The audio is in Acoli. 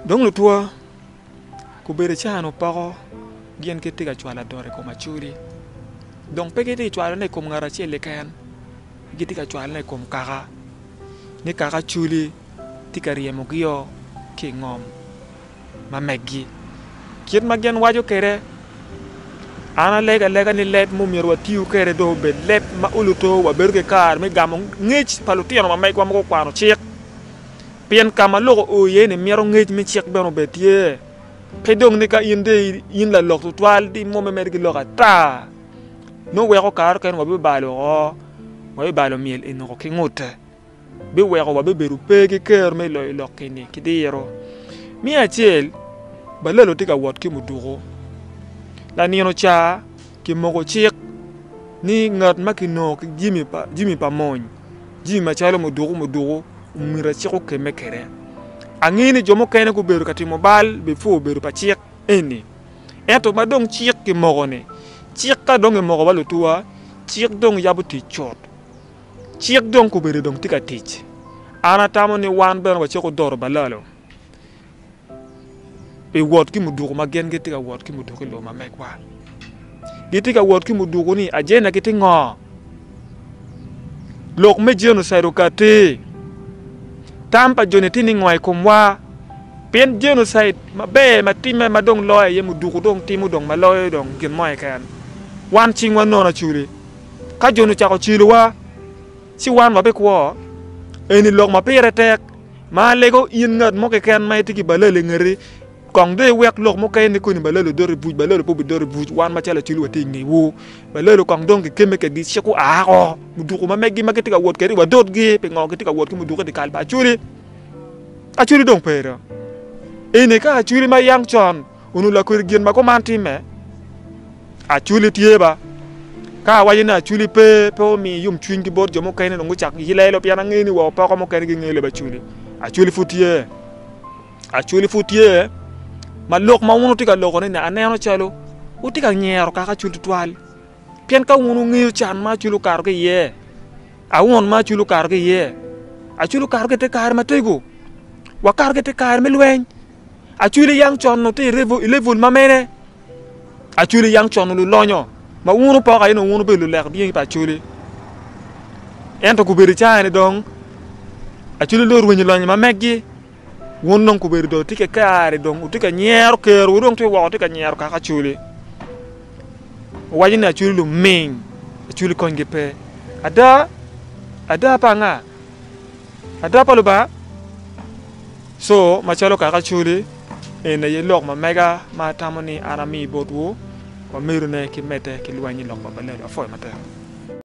Dong lutwa, gubedo can opoko gin gitye ka cwalo adot i kom Acholi. Dong pe gitye ka cwalone i kom ngat acel keken, gitye ka cwalone i kom kaka, ni kaka Acholi tye ka ryemogio ki i ngom ma meggi. Kit ma gin waco kwede, an alego alega ni leb ma omyero watiyu kwede dong obed leb ma oluto wabedo ki kare me gamo ngec pa lutino ma megwa ma gukwano cik. Pien ka ma lok oo iye-ni mito ngec me cik bene obed tye. Pe dong ni ka in dong in lalok tutwal di imwomme mere ki lok ata, nongo weko kare mukene wabibalo oko, wabibalo myel enoko ki ngute, biweko wabibedo pe ki kero me loyo lok eni ki diro. Me acel, balalo tye ka wot ki muduku. Lanino ca kimoko cik ni ngat ma kinongo ki jami pa mony, jami macalo muduku muduku, omyero cik okemme kwede. Angeyo ni jo mukene gubedo ka timo bal before obedo pa cik eni, ento ma dong cik kimoko-ni, cik ka dong kimoko wa lutuwa, cik dong yabo tic cut, cik dong kobedo dong tye ka tic. An atamo ni wan bene wacako doro balalo. Pi wot ki muduku ma gin gitye ka wot ki muduku i lobo ma megwa. Gitye ka wot ki muduku ni ajenda gitye ngo? Lok me genocide okati. Tam pa joni tye ni ngo i komwa? Pien genocide maber ma timme ma dong loyo aye muduku dong timo dong ma loyo dong gin mo keken. Wan cingwa nono acoli. Ka joni ocako cilowa ci wan wabikwo. Eni lok ma pire tek. Ma alego in ngat mo keken ma itye ki balal i ngeti, kong dong iwek lok mukene ni koni balal odot i buc, balal pe obidot i buc, wan macalo acoli watye i ngewu. Balal kong dong kikemme kedgi cik gua oko, muduku ma meggi ma gitye ka wot kwede wadotgi, pingo gitye ka wot ki muduku i dyekal pa Acholi? Acholi dong pe do. Eni ka Acholi ma yang con Onongo lakwede gin ma kuman timme, Acholi tye ba. Ka awaco ni Acholi pe, pe omi yomcwiny ki bot jo mukene dong gucak lelo pien angeyo ni wa opoko mukene gingeyo leb Acholi. Acholi pud tye. Acholi pud tye ma lok ma wun wutye ka lokone ni aneno calo wutye ka nyero kaka Acholi tutwal. Pien ka wun wungeyo can ma Acholi okato ki iye, aun ma Acholi okato ki iye, Acholi okato ki i te kare matego, wakato ki i te kare me lweny. Acholi yang con tye i level ma mene? Acholi yang con lulonyo ma wun wupoko aye nongo wun wubedo lulek dyangi pa Acholi. Ento gubedo i caa-ni dong Acholi dong orwenyo lonyo ma meggi wun dong gubedo dong tye ki kare dong wutye ka nyero kerowu dong tye woko tye ka nyero kaka Acholi. Wuwaco ni Acholi luming Acholi konygi pe. Ada ada pa anga? Ada pa Lubanga? Co, macalo kaka Acholi, eni aye lok ma mega ma atamo ni an ami botwu, wamedone ki medde ki lweny i lok pa Balelo. Apwoyo matek.